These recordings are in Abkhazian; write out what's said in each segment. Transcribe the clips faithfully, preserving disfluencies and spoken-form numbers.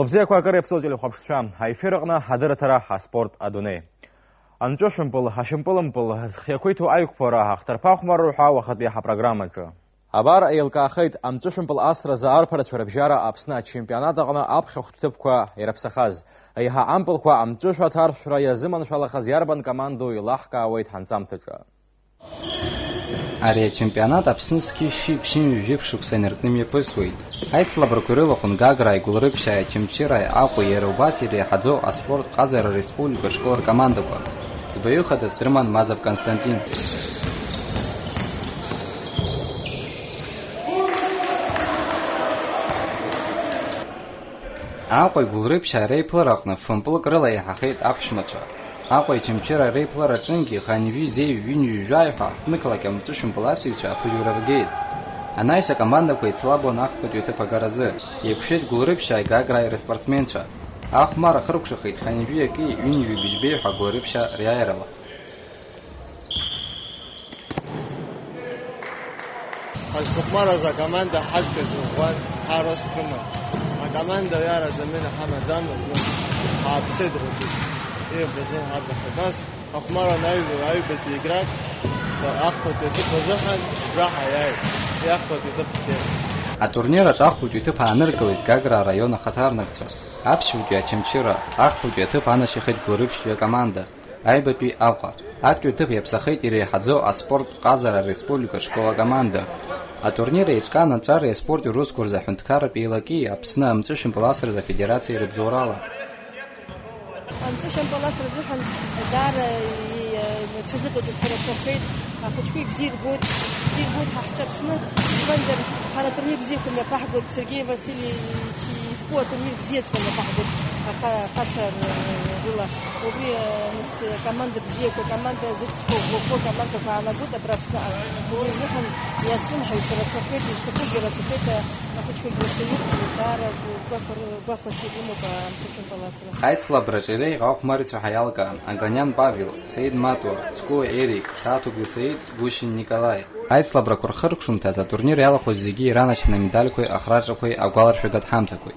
Бзиақәа акыр иаԥсоу телехәаԥшцәа, аефир аҟны адырраҭара аспорт адунеи. Амҵәышәымпыл, ашьампылымпыл, зхы иақәиҭу аиқәԥара, ахҭырԥа ахәмарра ҳәа уахатәи ҳапрограммаҿы. Абар, еилкаахеит, амҵәышәымпыл асразы арԥарацәа рыбжьара Аԥсны ачемпионат аҟны аԥхьахәтә ҭыԥқәа ирыԥсахаз. Еиҳа ампылқәа амҵәышә аҭаршәра иазыманшәалахаз иарбан командоу еилаҳкаауеит ҳанҵамҭаҿы. Ари ачемпионат Аԥсны зқьи шәи ԥшьынҩажәи жәиԥшь шықәса инаркны мҩаԥысуеит. Аицлабрақәа ирылахәын Гаграаи Гәылрыԥшьааи Очамчыраи Аҟәеи, иара убас иреиҳаӡоу аспорт ҟазара ареспублика школ ркомандақәа. Ӡбаҩы хадас дрыман Мазов Константин. Аҟәеи Гәылрыԥшьааи реиԥылараҟны фымпылк рыла еиҳахеит аԥшәмацәа. Аҟәеи Очамчыра реиԥылараҿынгьы ханҩажәи зеижә ҩынҩажәаҩ ҳәа аҳҭнықалақь амҵәышәымпыл асыҩцәа аԥыжәара ргеит. Анаҩс акомандақәа еицлабуан ахԥатәи аҭыԥ агаразы. Еиқәшәеит Гәылрыԥшьааи Гаграаи рыспортсменцәа. Ахәмарра ахыркәшахеит ханҩажәи аки ҩынҩажәи быжьбеи ҳәа Гәылрыԥшьа риааирала. Ҳазхәмараз акоманда ҳаҵкыс ӷәӷәан, ҳарас дрыман. Акоманда иара замена ҳамаӡам, ҳааԥсеит ӷәӷәа. Иубазын ҳаҵахеит. Нас ахәмарра аҩба-, аҩбатәи играк, ахԥатәи аҭыԥ азыҳәан раҳа иааит. Иахԥатәи аҭыԥ ҳгеит. Атурнир аҿы ахәбатәи ҭыԥ ааныркылеит Гагра араион ахаҭарнакцәа. Аԥшьбатәи Очамчыра, ахԥатәи аҭыԥ анашьахеит Гәылрыԥшьтәи акоманда. Аҩбатәи Аҟәа. Актәи аҭыԥ иаԥсахеит иреиҳаӡоу аспорт ҟазара ареспублика школ акоманда. Атурнир еиҿкаан аҿареи аспорти русқәа рзы аҳәынҭқарратә еилаки Аԥсны амҵәышәымпыл асразы афедерациеи рыбзоурала. Амҵәышәымпыл асра азыҳәан даара и-, даҽазыҟаҵатәқәа рацәахеит. Ахәыҷқәа ибзиа ирбоит, ибзиа ирбоит ҳа ҳҿы Аԥсны, избанзар, ҳара атурнир бзиақәа мҩаԥаҳгоит, Сергеи Васильевич изку атурнир бзиаҵәҟьа мҩаԥаҳгоит, аха-, ахацәа р-, рыла. Убри, э, нас, э, команда бзиақәа, команда зыхьӡқәа ӷәӷәақәоу акомандақәа аанагоит абра Аԥсныҟа. Убри азыҳәан иацрымҳаҩцәа рацәахеит, изҭахугьы рацәахеит, э, ахәыҷқәагьы рацәаҩуп, даара гәахәар-, гәахәас ирымоуп, э, амҵәышәымпыл асра. Аицлабраҿы иреиӷьу ахәмарицәа ҳаиалкаан: Аганиан Павел, Сеид Матуа, Цкуа Ерик, Сааҭугәлы Саид, Гәышьин Николаи. Аицлабрақәа рхыркәшамҭаз атурнир иалахәыз зегьы иранашьан амедальқәеи ахраҿақәеи агәаларшәагатә ҳамҭақәеи.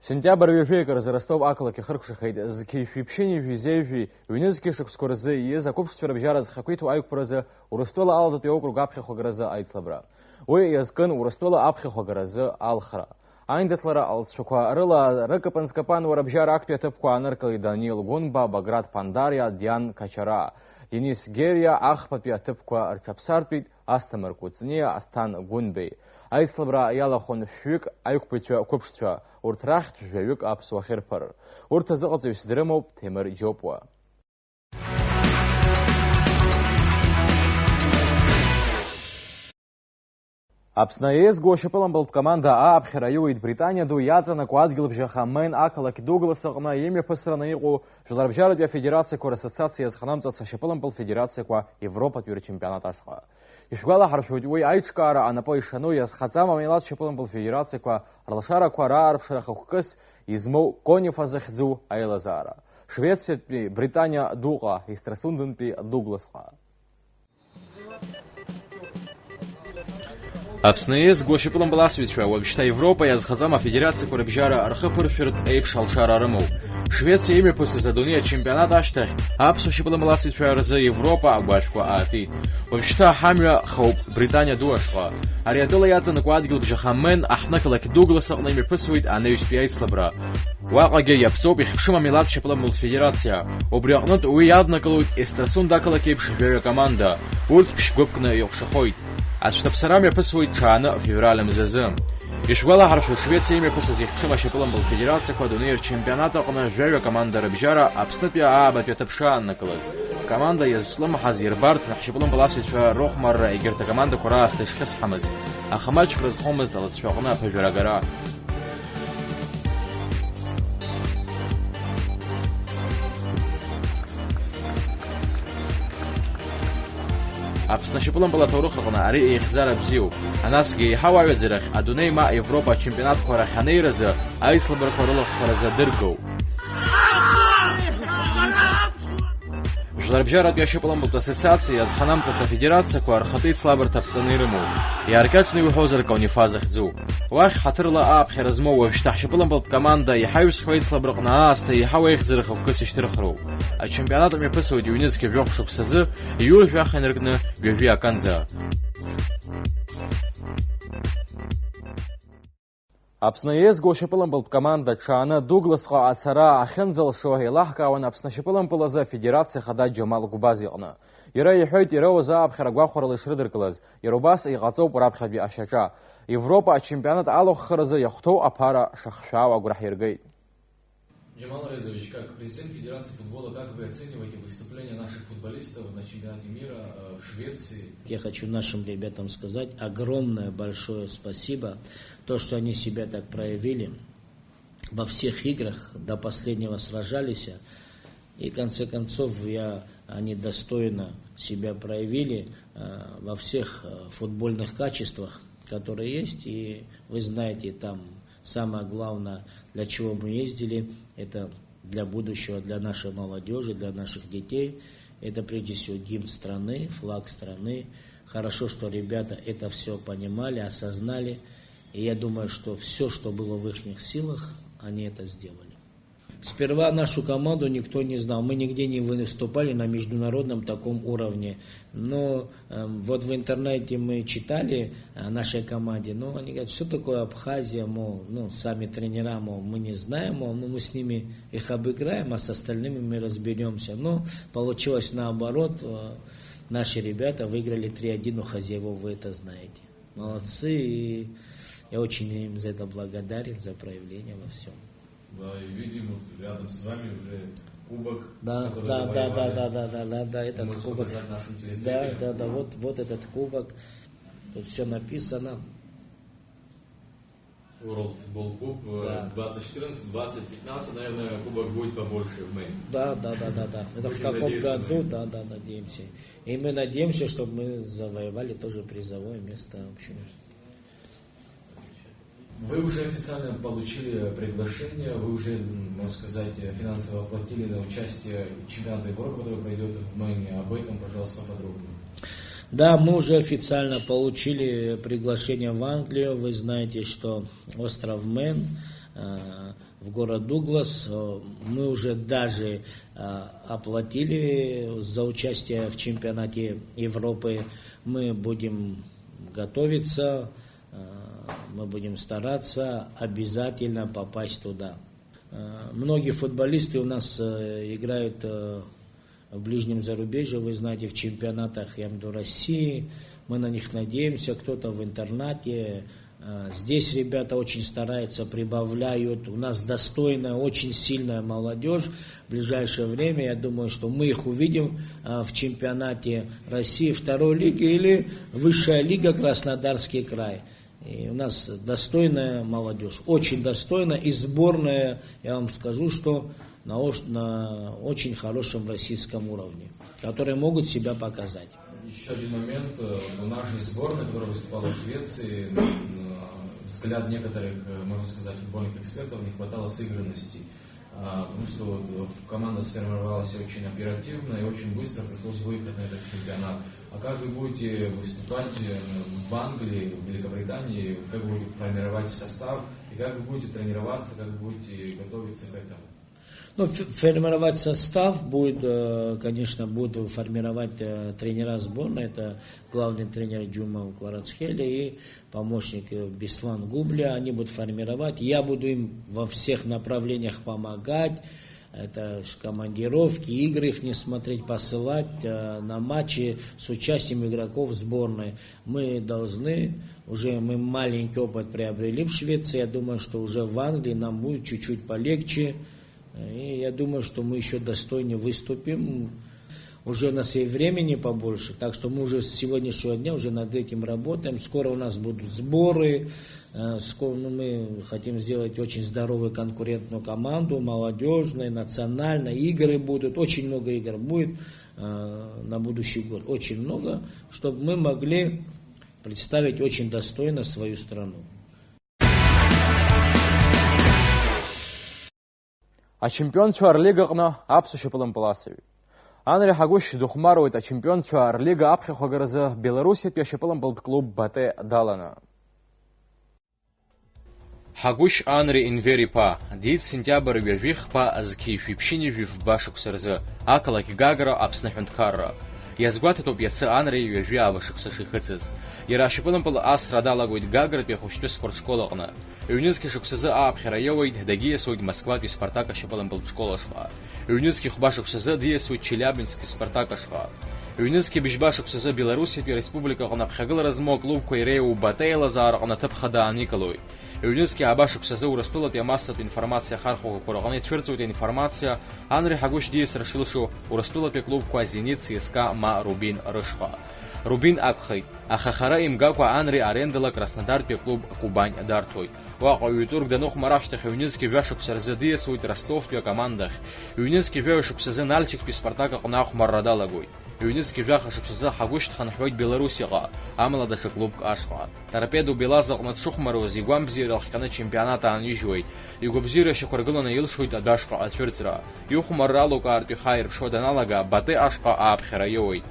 Сентиабр ҩажәи акы рзы Ростов ақалақь ихыркәшахеит зқьи жәшәи ԥшьынҩажәи зеижәи ҩнызқьи шықәсқәа рзы ииз ақәыԥшцәа рыбжьара зхақәиҭу аиқәԥаразы Урыстәыла алаҵатәи округ аԥхьахәагаразы аицлабра. Уи иазкын Урыстәыла аԥхьахәагаразы алхра. Аиндаҭлара алҵшәақәа рыла рыкапан-скапануа рыбжьара актәи аҭыԥқәа ааныркылеит Даниил Гәынба, Баграт Пандариа, Диан Качара, Денис Гериа, ахԥатәи аҭыԥқәа рҽаԥсартәит Асҭамыр Кәыҵниа, Асҭан Гәынбеи. Аицлабра иалахәын шәҩык аиқәԥаҩцәа қәыԥшцәа, урҭ рахьтә жәаҩык аԥсуа хьырԥар. Урҭ азыҟаҵаҩыс дрымоуп Ҭемыр Џьопуа. Аԥсны аиезго ашьапылампылтә команда ааԥхьара аиуеит Британиа ду иаҵанакуа адгьылбжьаха Мен ақалақь Дуглас аҟны имҩаԥысраны иҟоу Жәларбжьаратәи афедерациақәа рассоциациа иазхнамҵац ашьапылампыл федерациақәа Европатәи рчемпионат ашҟа. Ишәгәалаҳаршәоит, уи аиҿкаара анапы ишану иазхаҵама амилаҭ шьапылампыл федерациақәа рлшарақәа раарԥшра хықәкыс измоу Конифа захьӡу аилазаара. Швециатәи Британиа дуҟа, Естрасундынтәи Дугласҟа. Аԥсны иеизго ашьапылампыласҩцәа уажәшьҭа Европа иазхаҵама афедерациақәа рыбжьара рхы ԥыршәартә еиԥш алшара рымоуп. Швециа имҩаԥысыз адунеи ачемпионат ашьҭахь аԥсуа шьапылампыласҩцәа рзы Европа агәашәқәа аатит. Уажәшьҭа ҳамҩа хоуп Британиа ду ашҟа. Ари атәыла иаҵанакуа адгьылбжьаха Мен аҳҭнықалақь Дуглас аҟны имҩаԥысуеит анаҩстәи аицлабра. Уаҟагьы иаԥҵоуп ихьԥшым амилаҭ шьапылампылтә федерациа. Убри аҟнытә уи иаднакылоит Естрасунд ақалақь еиԥш жәаҩа команда. Урҭ ԥшь-гәыԥкны иҟәшахоит. Ацәҭаԥсара мҩаԥысуеит ҽааны февраль мзазы. Ишәгәалаҳаршәоит, Швециа имҩаԥысыз ихьԥшым ашьапылампылтә федерациақәа адунеи рчемпионат аҟны жәаҩа команда рыбжьара Аԥснытәи аабатәи аҭыԥ шааннакылаз. Акоманда иазҿлымҳаз ирбарҭан ҳшьапылампыласҩцәа рыхәмарра егьырҭ акомандақәа раасҭа ишхьысҳамыз, аха маҷк рызхомызт алыҵшәа аҟны аԥыжәара агара. Аԥсны ашьапылампыл аҭоурых аҟны ари еихьӡара бзиоуп. Анасгьы еиҳа уаҩаӡарахь, адунеи ма Европа ачемпионатқәа рахь анеиразы аицлабрақәа рылахәхаразы дыргоуп. Рыбжьаратәи ашьапылампылтә ассоциациа азханамҵас афедерациақәа рхатәы еицлабырҭа ԥҵаны ирымоуп. Иааркьаҿны иуҳәозар, Каунифа захьӡу. Уахь ҳаҭырла ааԥхьара змоу уажәшьҭа ҳшьапылампылтә команда иҳаҩсхьоу аицлабраҟны аасҭа еиҳау аихьӡара хықәкыс ишьҭырхроуп. Ачемпионат мҩаԥысуеит ҩнызқьи жәохә шықәсазы, ҩажәи жәаха инаркны ҩажәи аканӡа. Аԥсны еизгоу ашьапылампылтә команда ҽааны Дугласҟа ацара ахьынӡалшо еилаҳкаауан Аԥсны ашьапылампыл азы афедерациа ахада Џьамал Гәбаз иҟны. Иара иҳәеит, ироуз ааԥхьара гәахәарала ишрыдыркылаз, иара убас иҟаҵоуп раԥхьатәи ашьаҿа. Европа ачемпионат алахәхаразы иахәҭоу аԥара шахшәаау агәра ҳиргеит. Джамал Резович, как президент Федерации футбола, как вы оцениваете выступление наших футболистов на чемпионате мира, э, в Швеции? Я хочу нашим ребятам сказать огромное большое спасибо, то, что они себя так проявили во всех играх, до последнего сражались. И в конце концов, я, они достойно себя проявили, э, во всех, э, футбольных качествах, которые есть. И вы знаете, там самое главное, для чего мы ездили, это для будущего, для нашей молодёжи, для наших детей. Это прежде всего гимн страны, флаг страны. Хорошо, что ребята это всё понимали, осознали. И я думаю, что всё, что было в ихних силах, они это сделали. Сперва нашу команду никто не знал. Мы нигде не выступали на международном таком уровне. Но, эм, вот в интернете мы читали о нашей команде, но они говорят, что такое Абхазия, мол, ну, сами тренера, мол, мы не знаем, мол, ну, мы с ними их обыграем, а с остальными мы разберёмся. Но получилось наоборот, э, наши ребята выиграли три один у хозяевов, вы это знаете. Молодцы, и я очень им за это благодарен, за проявление во всём. Да, и видим, вот рядом с вами уже кубок, Да, который да, да, завоевали. Да, да, да, да, да, этот Можете кубок. Показать нашим Да, телезрителям? Да, да, вот, вот этот кубок. Тут всё написано. World Football Cup, э, Да. двадцать четырнадцать, двадцать пятнадцать, наверное, кубок будет побольше в Мэне. Да, да, да, да, да. Это в Будем каком надеяться на году? Это. Да, да, надеемся. И мы надеемся, что мы завоевали тоже призовое место, в общем. Вы уже официально получили приглашение, вы уже, м, можно сказать, э, финансово оплатили на участие в чемпионате Европы, который пройдёт в Мэне. Об этом, пожалуйста, подробнее. Да, мы уже официально получили приглашение в Англию. Вы знаете, что остров Мэн, э, в город Дуглас, э, мы уже даже, э, оплатили за участие в чемпионате Европы. Мы будем готовиться, э, мы будем стараться обязательно попасть туда. Э, многие футболисты у нас, э, играют, э, в ближнем зарубежье, вы знаете, в чемпионатах, я имею в виду, России. Мы на них надеемся, кто-то в интернате. Э, здесь ребята очень стараются, прибавляют. У нас достойная, очень сильная молодёжь. В ближайшее время, я думаю, что мы их увидим, э, в чемпионате России второй лиги или высшая лига, Краснодарский край. И у нас достойная молодёжь, очень достойная. И сборная, я вам скажу, что на ош-, на очень хорошем российском уровне, которые могут себя показать. Ещё один момент. Э, у нашей сборной, которая выступала в Швеции, на взгляд некоторых, э, можно сказать, футбольных экспертов, не хватало сыгранности. А, потому что вот, э, команда сформировалась очень оперативно и очень быстро пришлось выехать на этот чемпионат. А как вы будете выступать, э, в Англии, в Великобритании? Как вы будете формировать состав? И как вы будете тренироваться, как вы будете готовиться к этому? Ну, ф-, формировать состав будет, э, конечно, будут формировать, э, тренера сборной. Это главный тренер Джума Кварацхелия и помощник, э, Беслан Губля. Они будут формировать. Я буду им во всех направлениях помогать. Это ж командировки, игры их не смотреть, посылать, э, на матчи с участием игроков сборной. Мы должны, уже мы маленький опыт приобрели в Швеции, я думаю, что уже в Англии нам будет чуть-чуть полегче. И я думаю, что мы ещё достойнее выступим. Уже у нас и времени побольше, так что мы уже с сегодняшнего дня уже над этим работаем. Скоро у нас будут сборы. Э, ско-, ну, мы хотим сделать очень здоровую конкурентную команду, молодёжные, национальные. Игры будут, очень много игр будет, э, на будущий год. Очень много, чтобы мы могли представить очень достойно свою страну. Ачемпионцәа рлигаҟны аԥсуа шьапылампыласҩы. Анри Ҳагәышь дыхәмаруеит ачемпионцәа рлига аԥхьахәагаразы Белоруссиатәи ашьапылампылтә клуб Батэ даланы. Ҳагәышь Анри Енвер-иԥа, диит сентиабр ҩажәи хԥа зқьи жәшәи ԥшьынҩажәи фба шықәса рзы, ақалақь Гагра, Аԥсны аҳәынҭқарра. Иазгәаҭатәуп иацы Анри ҩажәи ааба шықәса шихыҵыз. Иара ашьапылампыл асра далагоит Гагратәи ахәыҷтәы спортшкол аҟны. Ҩнызқьи шықәсазы ааԥхьара иоуеит, дагьиасуеит Москватәи Спартак ашьапылампылтә школ ашҟа. Ҩнызқьи хәба шықәсазы диасуеит Челиабинск Спартак ашҟа. Ҩнызқьи быжьба шықәсазы Белоруссиатәи ареспублика аҟны аԥхьагылара змоу аклубқәа иреиуоу Батэ аилазаараҟны аҭыԥ хада ааникылоит. Ҩнызқьи ааба шықәсазы Урыстәылатәи амассатә информациа ахархәагақәа рҟны ицәырҵуеит аинформациа, Анри Ҳагәышь диасра шилшо Урыстәылатәи аклубқәа Зенит, ЦСКА ма Рубин рышҟа. Рубин акәхеит, аха хара имгакәа Анри арендала Краснодартәи аклуб Кубань дарҭоит. Уаҟа ҩ-турк даныхәмара ашьҭахь ҩнызқьи жәа шықәса рзы диасуеит Ростовтәи акомандахь. Ҩнызқьи жәаҩа шықәсазы Нальчиктәи Спартак аҟны ахәмарра далагоит. Ҩнызқьи жәаха шықәсазы Ҳагәышь дхынҳәуеит Белоруссиаҟа, амала даҽа клубк ашҟа. Торпедо Белаз аҟны дшыхәмаруаз игәамбзиара лхҟьаны ачемпионат аанижьуеит. Игәабзиара шьақәыргыланы илшоит адәы ашҟа ацәырҵра. Ихәмарра алукаартә ихаирԥшуа даналага, Батэ ашҟа ааԥхьара иоуеит.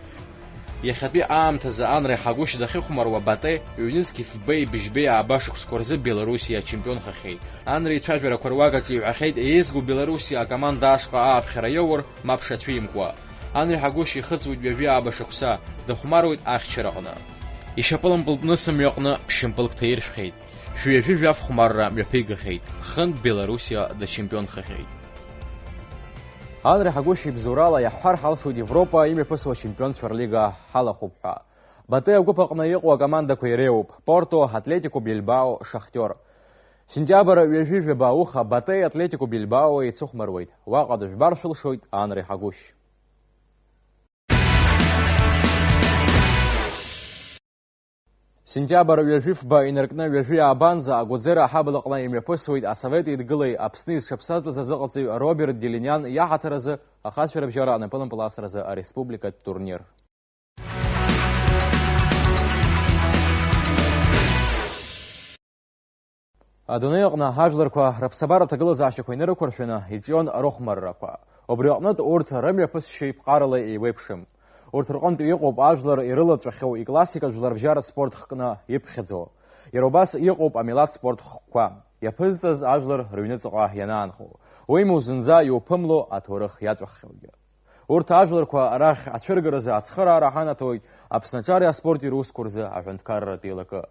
Иахьатәи аамҭазы Анри Ҳагәышь дахьыхәмаруа Батэ, ҩнызқьи фбеи быжьбеи ааба шықәсқәа рзы Белоруссиа ачемпионхахьеит. Анри ицәажәарақәа руак аҿы иҳәахьеит, еизгоу Белоруссиа акоманда ашҟа ааԥхьара иоур, мап шацәимкуа. Анри Ҳагәышь ихыҵуеит ҩажәи ааба шықәса, дыхәмаруеит ахьчараҟны. Ишьапылампылтә нысымҩаҟны ԥшьымпылк ҭаиршәхьеит. Шәҩажәи жәаф хәмарра мҩаԥигахьеит. Хынтә Белоруссиа дачемпионхахьеит. Анри Ҳагәышь ибзоурала иаҳҳәар ҳалшоит Европа имҩаԥысуа ачемпионцәа рлига ҳалахәуп ҳәа. Батэ агәыԥ аҟны иҟоу акомандақәа иреиуоуп: Порто, Атлетико Бильбао, Шахтиор. Сентиабр ҩажәи жәаба ауха Батэ Атлетико Бильбао еицыхәмаруеит. Уаҟа дыжәбар шәылшоит Анри Ҳагәышь. Сентиабр ҩажәи фба инаркны ҩажәи аабанӡа Агәыӡера аҳаблаҟны имҩаԥысуеит Асовет Еидгылеи Аԥсни зҽаԥсазтәыз азыҟаҵаҩ Роберт Делиниан иаҳаҭыр азы ахацәа рыбжьара анапылымпыласразы ареспубликатә турнир. Адунеи аҟны ажәларқәа рыԥсабаратә ҭагылазаашьақәа инарықәыршәаны иҿион рыхәмаррақәа. Убри аҟнытә урҭ рымҩаԥысшьа еиԥҟарала еиуеиԥшым. Урҭ рҟынтә иҟоуп ажәлар ирылаҵәахьоу иклассикатә жәларбжьаратә спорт хкны иԥхьаӡо. Иара убас иҟоуп амилаҭ спорт хкқәа, иаԥызҵаз ажәлар рыҩныҵҟа ианаанхо. Уимоу зынӡа иуԥымло аҭоурых иаҵәаххьоугьы. Урҭ ажәларқәа арахь ацәыргаразы ацхыраара ҳанаҭоит Аԥсны аҿари аспорти русқәа рзы аҳәынҭқарратә еилакы.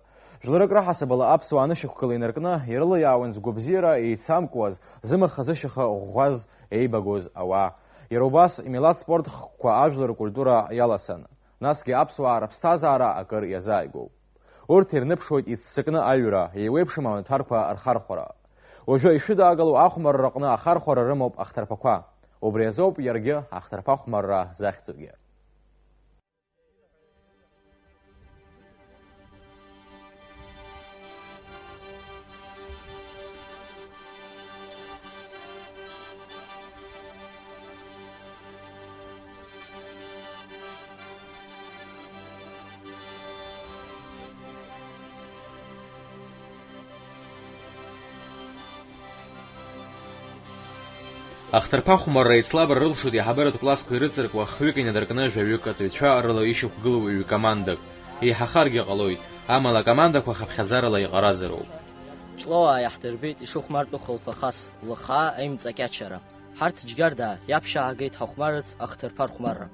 Жәларык раҳасабала аԥсуаа анышьақәгыла инаркны, ирылаиаауан згәабзиара еицамкуаз, зымаха-зышьаха ӷәӷәаз еибагоз ауаа. Иара убас, имилаҭ спорт хкқәа ажәлар ркультура иаласын. Насгьы аԥсуаа рыԥсҭазаара акыр иазааигәоуп. Урҭ ирныԥшуеит иццакны аҩра, еиуеиԥшым амаҭәарқәа рхархәара. Уажәы ишәыдаагылоу ахәмарраҟны ахархәара рымоуп ахҭарԥақәа. Убри азоуп иаргьы ахҭарԥа хәмарра захьӡугьы. Ахҭарԥа хәмарра еицлабра рылшоит аиҳабыратә классқәа ирыҵаркуа хҩык инадыркны жәаҩык аҵаҩцәа рыла ишьақәгылоу ҩ-командак. Еиҳахаргьы ҟалоит, амала акомандақәа хыԥхьаӡарала иҟаразароуп. Ҷлоуаа иаҳдырбеит ишыхәмартәу хылԥахас, лыхаа аимҵакьачара. Ҳарҭ џьгьарда иаԥшьаагеит ҳахәмарырц ахҭырԥа рхәмарра.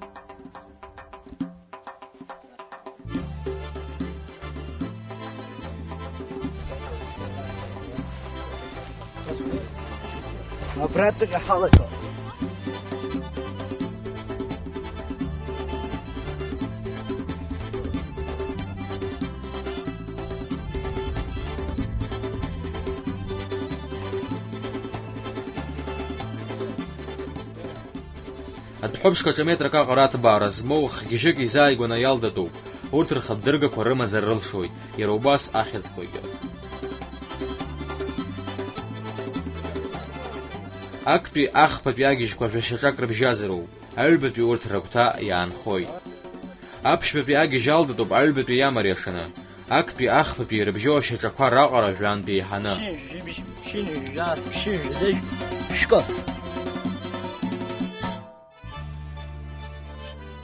Абраҵәҟьа ҳалаго. Адәҳәыԥш ҽа метрак аҟара аҭбаара змоу хгьежьык изааигәаны аиалдатәуп. Урҭ рхатә дыргақәа рымазар рылшоит, иара убас ахьӡқәагьы. Актәи ахԥатәи агьежьқәа жәа-шьаҿак рыбжьазароуп, аҩбатәи урҭ рыгәҭа иаанхоит. Аԥшьбатәи агьежь алдатәуп аҩбатәи иамариашаны. Актәи ахԥатәи ирыбжьоу ашьаҿақәа раҟара жәантә еиҳаны. Ԥшьынҩажәи жәаа, ԥшьынҩажәи жәаа, ԥшьынҩажәи жәаа, шәкы.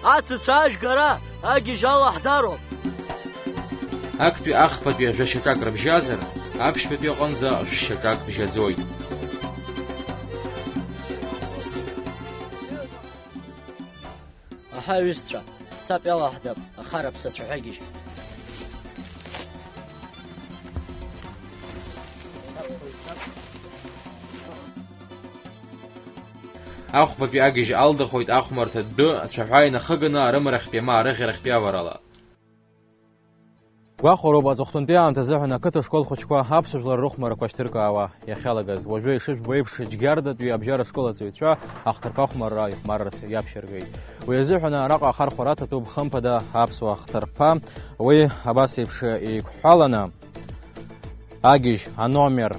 Ацыцәа ажәгара агьежь алаҳдароуп. Актәи ахԥатәи жәа-шьаҿак рыбжьазар, аԥшьбатәи аҟынӡа шә-шьаҿак бжьаӡоит. Аҳа, аҩызцәа, ҳцап иалаҳдап ахара ԥсацәаҳәагьежь. Ахәбатәи агьежь алдахоит ахәмарҭа дәы ацәаҳәа инахыганы арымарахьтәи ма арыӷьарахьтәи аварала. Гәахәароуп аҵыхәтәантәи аамҭазыҳәан ақыҭа школ хәыҷқәа аԥсуа жәлар рыхәмарақәа шьҭыркаауа иахьалагаз. Уажәы ишыжәбо еиԥш, Џьгьардатәи абжьара школ аҵаҩцәа ахҭырԥа ахәмарра ихәмарырц иаԥшьыргеит. Уи азыҳәан араҟа ахархәара аҭатәуп, хымԥада, аԥсуа ахҭырԥа. Уи абас еиԥш еиқәҳәаланы, агьежь аномер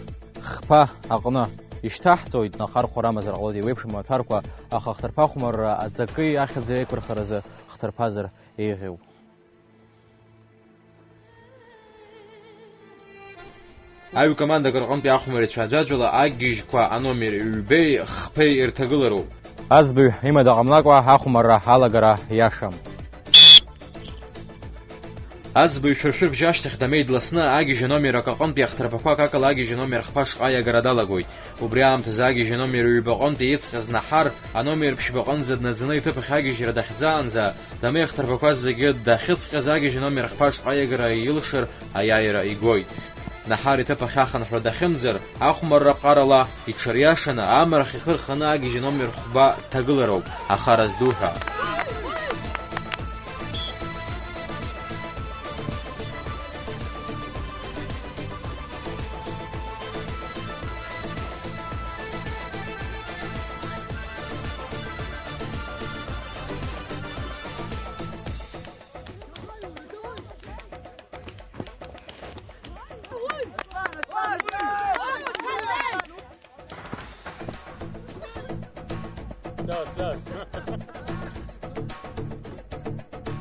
хԥа аҟны ишьҭаҳҵоит, ахархәара амазар ҟалоит, еиуеиԥшым амаҭәарқәа, аха ахҭырԥа ахәмарра аҵаки ахьӡи аиқәырхаразы хҭырԥазар еиӷьуп. Аҩ командак рҟынтәи ахәмарицәа аӡәаӡәала агьежьқәа аномер ҩбеи хԥеи ирҭагылароуп. Аӡбаҩ имада ҟамлакәа ахәмарра алагара иашам. Аӡбаҩ шәыршәырбжь ашьҭахь дамеи дласны агьежь аномер акы аҟынтәи ахҭырԥақәа акакала агьежь аномер хԥа шҟа иагара далагоит. Убри аамҭазы агьежь аномер ҩбаҟынтәи иҵҟьаз Наҳар, аномер ԥшьбаҟынӡа днаӡаны иҭыԥ ахь агьежьра дахьӡаанӡа, дамеи ахҭырԥақәа зегьы дахьыҵҟьаз агьежь аномер хԥа шҟа иагара илшар аиааира игоит. Наҳар иҭыԥ ахь ахынҳәра дахьымӡар, ахәмарра ҟарала иҽыриашаны, амарахь ихы рханы агьежь аномер хәба дҭагылароуп, ахара зду ҳәа.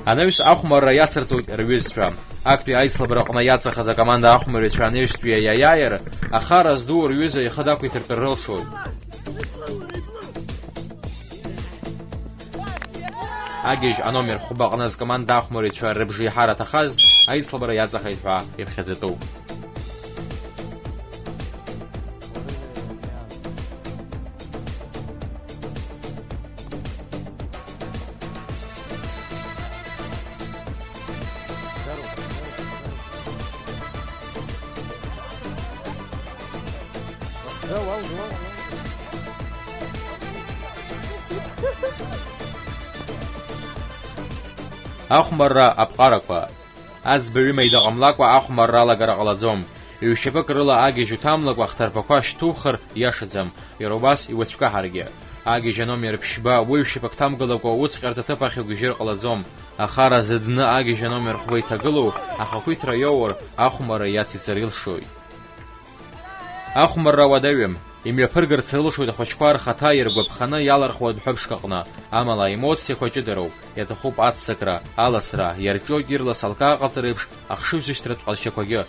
Анаҩс ахәмарра иацырҵоит рҩызцәа. Актәи аицлабраҟны иаҵахаз акоманда ахәмарҩцәа анаҩстәи аиааир, ахара зду рҩыза ихы дақәиҭыртә рылшоит. Агьежь аномер хәба аҟны зкоманда ахәмарҩцәа рыбжеиҳара аҭахаз аицлабра иаҵахеит ҳәа иԥхьаӡатәуп. Ахәмарра аԥҟарақәа. Аӡбаҩы маида ҟамлакәа ахәмарра алагара ҟалаӡом. Ҩшьапык рыла агьежь уҭамлакәа ахҭарԥақәа шьҭухыр иашаӡам. Иара убас иуацәкаҳаргьы. Агьежь аномер ԥшьба уаҩ шьапык ҭамгылакәа уцҟьарҭа ҭыԥ ахь угьежьыр ҟалаӡом. Ахара зыдны агьежь аномер хәба иҭагылоу ахақәиҭра иоур, ахәмарра иациҵар илшоит. Ахәмарра уадаҩым. Имҩаԥыргарц рылшоит ахәыҷқәа рхаҭа иргәаԥханы иалархуа дәҳәыԥшк аҟны, амала аемоциақәа ҷыдароуп, иаҭахуп аццакра, аласра, иарҿиоит ирлас алкаа ҟаҵара еиԥш ахшыҩзышьҭратә ҟазшьақәагьы.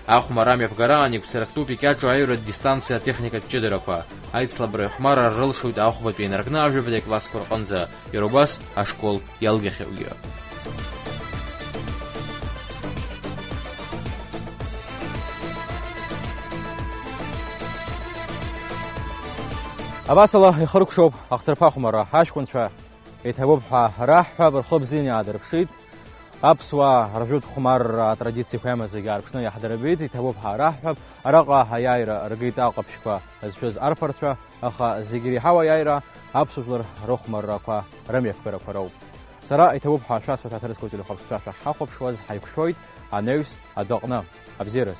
Ахәмарра амҩаԥгара аан игәцарактәуп икьаҿу аиҩратә дистанциа атехникатә ҷыдарақәа. Аицлабра ихәмарра рылшоит ахәбатәи инаркны ажәабатәи аклассқәа рҟынӡа, иара убас ашкол иалгахьоугьы. Абасала ихыркәшоуп ахҭырԥа ахәмарра. Аҷкәынцәа иҭабуп ҳәа раҳҳәап, рхы бзианы иаадырԥшит. Аԥсуаа ржәытә хәмарра атрадициақәа иамаз зегьы аарԥшны иаҳдырбеит, иҭабуп ҳәа раҳҳәап. Араҟа аиааира ргеит аҟаԥшьқәа зшәыз арԥарцәа, аха зегьы иреиҳау аиааира аԥсуа жәлар рыхәмаррақәа рымҩаԥгарақәа роуп. Сара иҭабуп ҳәа шәасҳәап, ҳаҭыр зқәу телехәаԥшцәа шәахьҳахәаԥшуаз, ҳаиқәшәоит анаҩс адәаҟны. Абзиараз!